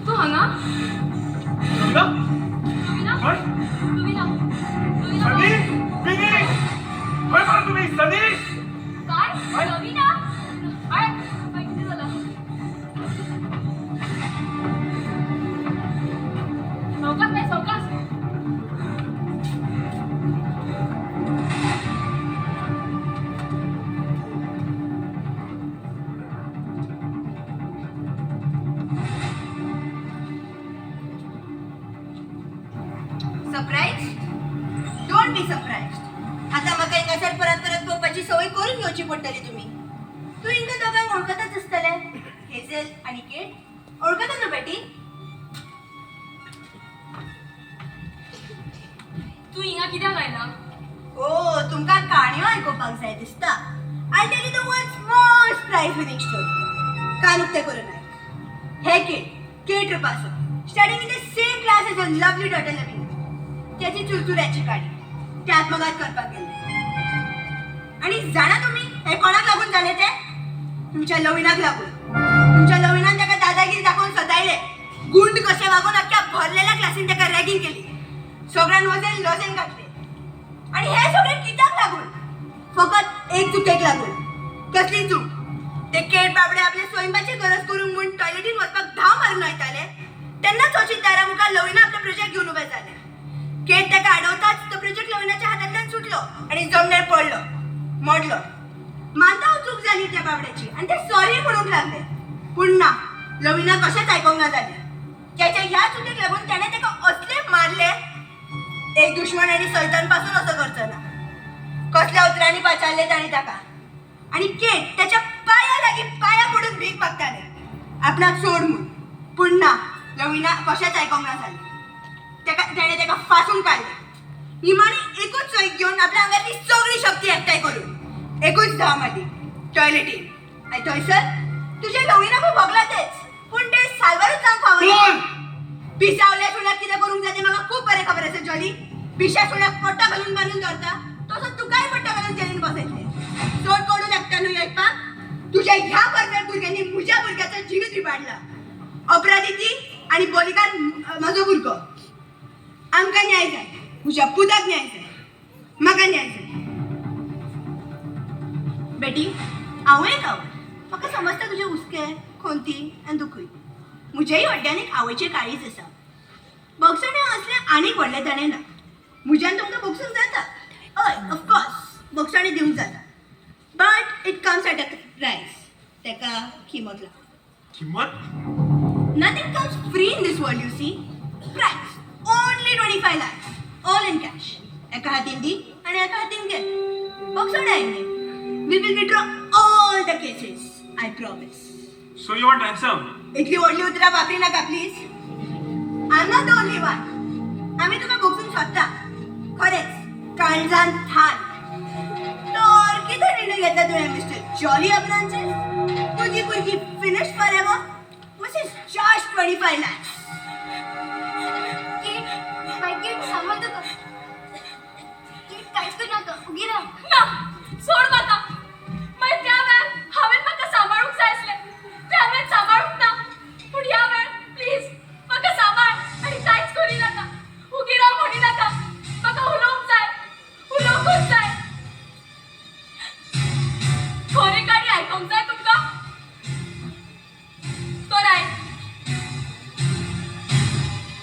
तूं हांगा? लवीना? लवीना? खंय? लवीना, लवीना. सनी, विनी, खंय मरे तुमी? सनी! काय? लवीना, I बाय, कितें जालां? सावकाश बाय, सावकाश. Surprise? Don't be surprise. आता म्हाका हिंगासर परत परत पळोवपाची संवय करून घेवची पडटली तुमी. तूं हिंका दोगांक वळखताच आसतले, हेझल आनी केट. वळखता न्हू बेटी? तूं हिंगा कित्याक आयला? ओ, तुमकां काणयो आयकुपाक जाय दिसता. I tell you the world's most prize winning story. कान उक्ते करून आयक. हे केट, केट रुपासो, studying in the same class as your lovely daughter Lavina, त्याची चुरचुऱ्याची काणी. ते आत्मघात करपाक गेल्ले. आणि जाणा तुमी हे कोणाक लागून जालें तें? तुमच्या लवीनाक लागून. तुमच्या लवीनान ताका दादागिरी दाखोवन सतायले. गुंड कशे वागोवन अख्ख्या भरलेल्या क्लासीन ताका रॅगिंग केली. सगळ्यान वजेन लजेन घातले. आणि हे सगळें कित्याक लागून? फकत एक चुकेक लागून. कसली चूक? ते केट बाबडे आपले स्वयंपाची गरज करूंक म्हूण टॉयलेटीन वचपाक धांव मारून वयताले, तेन्नाच अशीच दारा मुखार लवीना आपलो प्रोजेक्ट घेवन उबें जालें. केट ताका आडवताच तो प्रोजेक्ट लवीनाच्या हातांतल्यान सुटलो आनी जमनीर पडलो, मोडलो. मानता हांव, चूक जाली त्या बाबड्याची आनी ते सॉरी म्हणूंक लागले. पूण ना, लवीना कशेंच आयकोंक ना जालें. त्याच्या ह्या चुकीक लागून त्याने ताका असले मारले, एक दुश्मन आनी सैतान पासून असो करचो ना. कसल्या उतरांनी पाचारले ताणी ताका. आनी केट त्याच्या पाया लागीं पाया पडून भीक मागताले, आपणाक सोड म्हूण. पूण ना, लवीना कशेंच आयकोंक ना जालें. ताका तेणें ताका फासून काडलें. निमाणी एकूच सैत घेवन, आपल्या आंगातली सगळी शक्ती एकठांय करून एकूच धांव मारली टॉयलेटीन. आनी थंयसर तुजें लवीनाकूय भोगला तेच, पूण तें साल्वारूच जावंक फावना. कोण? पिसावल्या सुण्याक कितें करूंक जाय तें म्हाका खूब बरें खबर आसा, जॉली. पिशा सुण्याक पट्टो घालून बांदून दवरता, तसो तुकाय पट्टो घालून जेलीन बसयतले. चड कडू लागता न्हू आयकपाक? तुज्या ह्या परफेक्ट भुरग्यांनी म्हज्या भुरग्याचो जिवीत इबाडला. अपराधी ती आनी बोलिकार म्हजो भुरगो. आमकां न्याय जाय. म्हज्या पुताक न्याय जाय, म्हाका न्याय जाय. बेटी, हांव एक आवय. म्हाका समजता तुजे हुस्के, खंती आनी दुखूय. म्हज्याय हड्ड्यान एक आवयचें काळीज आसा. भोगसणें असलें आनीक व्हडलें ताणें ना. म्हज्यान तुमकां भोगसूंक जाता. हय, ऑफकोर्स, भोगसणें दिवंक जाता, but it comes at a price. ताका किंमत लागता. किंमत? Nothing comes free in this world, you see. Price only 25 lakhs, all in cash. एका हातीन दी आणि एका हातीन घे. भोगसणें आयलें. We will withdraw all the cases, I promise. So you want ransom? इतली व्हडली उतरां वापरी नाका, please. I am not the only one. आमी तुका भोगसूंक सोदता, खरेंच, काळजान थान. तर कितें निर्णय घेतला तुवें, मिस्टर जॉली अब्रांचीस? तुजी भुरगी finish forever versus just 25 lakhs. Cat, bye Cat, सांभाळ तुका. केट, कांयच करू नाका, उगी राव. ना, सोड म्हाका.